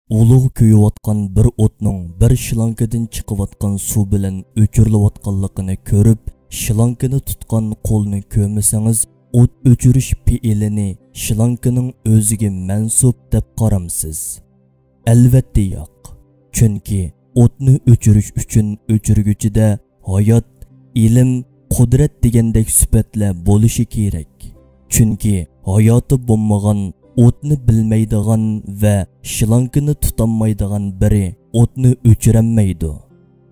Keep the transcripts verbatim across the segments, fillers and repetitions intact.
ئۇلۇغ كۆيۈۋاتقان بىر ئوتنىڭ بىر شلانكىدىن چىقىۋاتقان سۇ بىلەن ئۆچۈرۈلۈۋاتقانلىقىنى كۆرۈپ، شلانكىنى تۇتقان قولنى كۆرمىسىڭىز، ئوت ئۆچۈرۈش پېئىلىنى شلانكىنىڭ ئۆزىگە مەنسۇپ دەپ قارامسىز؟ ئەلۋەتتە ياق. چۈنكى ئوتنى ئۆچۈرۈش ئۈچۈن ئۆچۈرگۈچىدە ھايات، ئىلىم، قۇدرەت دېگەندەك سۈپەتلەر بولۇشى كېرەك. چۈنكى ھاياتى بولمىغان، ئوتنى بىلمەيدىغان ۋە شلانكىنى تۇتالمايدىغان بىرى ئوتنى ئۆچۈرەلمەيدۇ.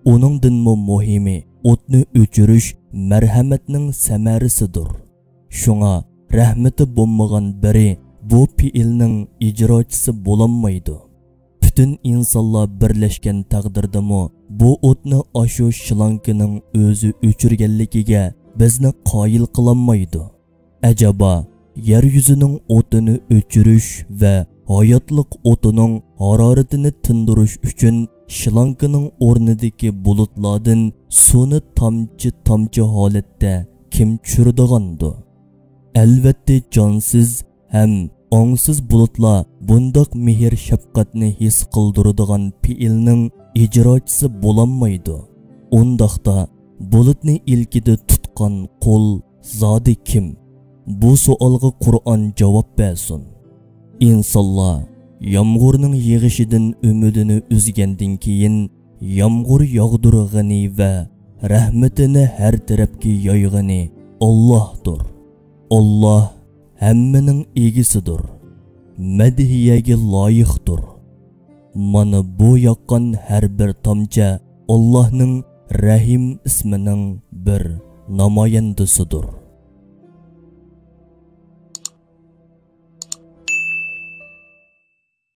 ئۇنىڭدىنمۇ مۇھىمى، ئوتنى ئۆچۈرۈش مەرھەمەتنىڭ سەمەرىسىدۇر. شۇڭا رەھمىتى بولمىغان بىرى بۇ پېئىلنىڭ ئىجراچىسى بولالمايدۇ. پۈتۈن ئىنسانلار بىرلەشكەن تەقدىردىمۇ بۇ ئوتنى ئاشۇ شلانكىنىڭ ئۆزى ئۆچۈرگەنلىكىگە بىزنى قايىل قىلالمايدۇ. ئەجەبا، يەر يۈزىنىڭ ئوتىنى ئۆچۈرۈش ۋە ھاياتلىق ئوتىنىڭ ھارارىتىنى تىندۇرۇش ئۈچۈن شلانكىنىڭ ئورنىدىكى بۇلۇتلاردىن سۇنى تامچە-تامچە ھالەتتە كىم چۈشۈرىدىغاندۇ؟ ئەلۋەتتە، جانسىز ھەم ئاڭسىز بۇلۇتلار بۇنداق مېھىر-شەپقەتنى ھېس قىلدۇرىدىغان پېئىلنىڭ ئىجراچىسى بولالمايدۇ. ئۇنداقتا، بۇلۇتنى ئىلكىدە تۇتقان قول زادى كىم؟ بۇ سوئالغا قۇرئان جاۋاب بەرسۇن. ئىنسانلار يامغۇرنىڭ يېغىشىدىن ئۈمىدىنى ئۈزگەندىن كېيىن، يامغۇر ياغدۇرغىنى ۋە رەھمىتىنى ھەر تەرەپكە يايغىنى ئاللاھتۇر. ئاللاھ ھەممىنىڭ ئىگىسىدۇر، مەدھىيەگە لايىقتۇر. مانا بۇ ياغقان ھەر بىر تامچە ئاللاھنىڭ رەھىم ئىسمىنىڭ بىر نامايەندىسىدۇر.